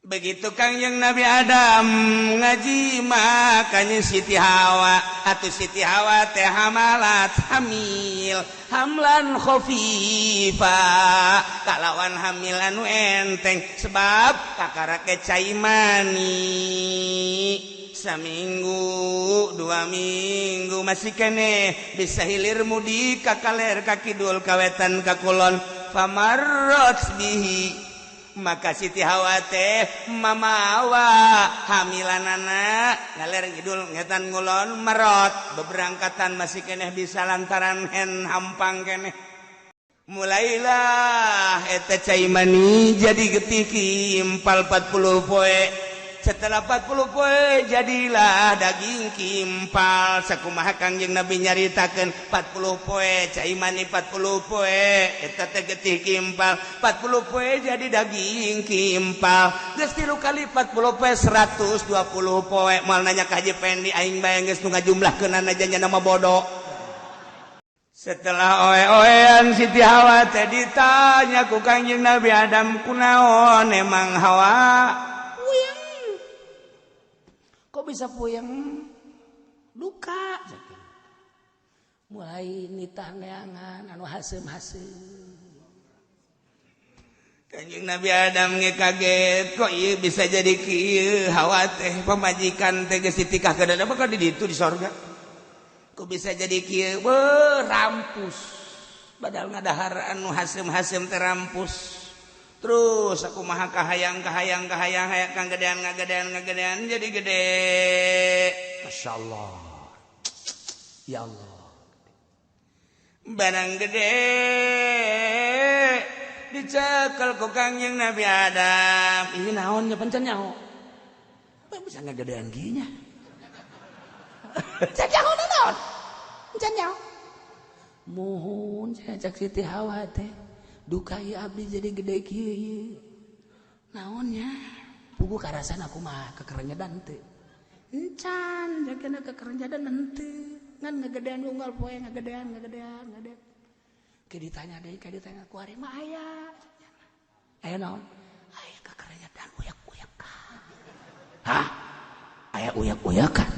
Begitu Kangjeng Nabi Adam ngaji makanya Siti Hawa atau Siti Hawa teh hamalat hamil hamlan khofifa kalawan hamil anu enteng sebab kakarake cai mani saminggu 2 minggu masih kene bisa hilir mudik ka kaler, ka kidul, ka wetan, ka kulon. Famarrot bihi, maka Siti Hawa teh mamawa hamilanana ngaler ngidul ngetan ngulon merot beberangkatan masih keneh bisa lantaran hen hampang keneh. Mulailah eta cai mani jadi getih kimpal 40 poe. Setelah 40 poe jadilah daging kimpal. Sakumaha Kangjeng Nabi nyaritakeun, 40 poe cai mani, 40 poe eta teh getih kimpal, 40 poe jadi daging kimpal. Geus tilu kali 40 poe, 120 poe. Moal nanya ka Haji Pendi, aing bae geus nu ngajumlahkeunana nya nama bodoh. Setelah oe-oean Siti Hawa teh ditanya ku Kangjeng Nabi Adam, "Kunaon emang, Hawa?" Puyeng. Kok bisa puyeng? Duka. Mulai nitah neangan anu haseum-haseum. Kanjeng Nabi Adam ge kaget, kok ieu bisa jadi kieu Hawa teh? Pamajikan teh geus ditikahkeun apa di ditu di sorga, kok bisa jadi kieu? Beuh, rampus, badal ngadahar anu haseum-haseum teh rampus. Terus aku maha kahayang kahayang kahayang hayang kang gedean ngagedean ngagedean jadi gede. Masya Allah, ya Allah. Barang gede dicekel ku Kangjeng Nabi Adam. Ini naonnya pancen nyaho? Apa bisa ngagedean ginya? Can nyaho naon? Can nyaho. Muhun, cek Siti Hawa teh. Duka ieu abdi jadi gede kieu ieu. Naonnya? Pugu karasan aku mah kekerenyedan teu. Encan, jagana kekerenyedan henteu. Ngan ngagedean unggal poe, ngagedean ngagedean ngagedean. Ke ditanya deui, ke ditanya ku ari mah aya. Aya naon? Aya kekerenyedan uyak-uyakan. Hah? Aya uyak-uyakan?